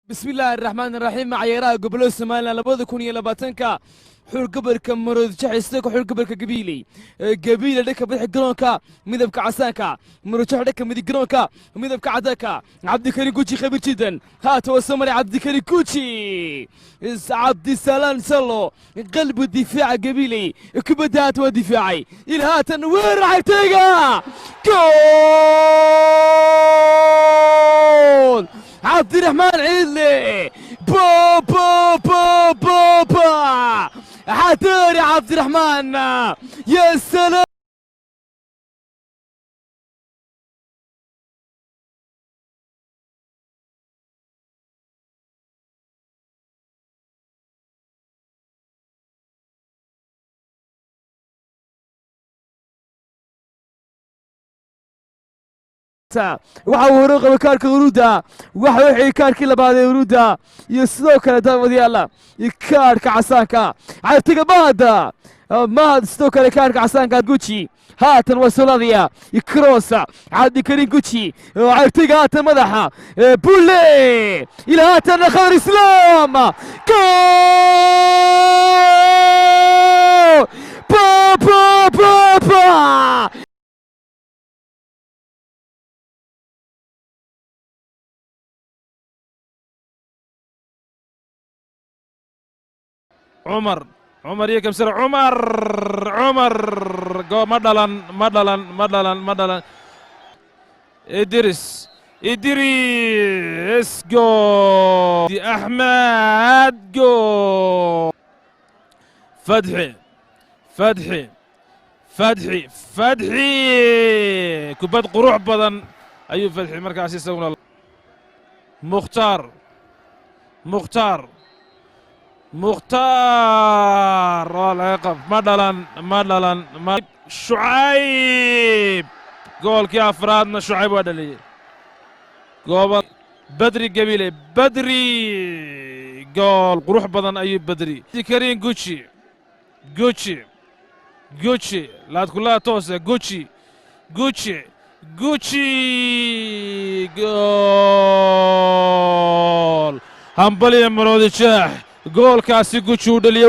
بسم الله الرحمن الرحيم. Ciyaaraha gobolada Somaliland 2020-ka, xul gobolka Maroodijeex isaga xul gobolka Gabiiley. Gabiile dhanka bidix garoonka, midabka casaanka. Maroodijeex dhanka midig garoonka, midabka cadaanka. Cabdikariim Guji khabiir jiddan. Haata waa soo maray Cabdikariim Guji. Cabdisalaan Sallo, qalbu difaaca Gabiiley, kubadda haata waa difaacay. Ilaa haatan weerar xigtayga, gool! Cabdiraxmaan Ciidle, bo bo bo bo bo! حتاري عبد الرحمن، يا سلام! Waxa uu hore qabay kaarka huruudda, waxa uu xigay kaarkii labaad ee huruudda iyo sidoo kale, daawadayaal, kaarka casaanka. Cabtiga Mahad, Mahad sidoo kale kaarka casaanka. Guji haatan waa soo laadaya. Cross, Cabdikariim Guji. Cabtiga haatan madaxa Bulle. Ilaa haatan Khadar Islaam, goal! Pa pa pa pa! Cumar, Cumar iyo Kamsar, Cumar, Cumar go! Ma dhalan, ma dhalan, ma dhalan, ma dhalan. Idris, Idris, go! Axmed, go! Fadxi, Fadxi, Fadxi, Fadxi! Kubad qurux badan ayuu Fadxi markaas isaguna. Mukhtaar, Mukhtaar, Mukhtaar waa laga qab. Ma dhalan, ma dhalan, ma. Shucayb, goolkii afraadna Shucayb waa dhaliyey. Gooba Badri, Gebile, Badri, gool qurux badan ayuu Badri. Karin Guji, Guji, Guji, laadkulaha toose. Guji, Guji, Guji, gool! Hambaliya Maroodi Jeex, goolkaasi Guji uu dhaliyey.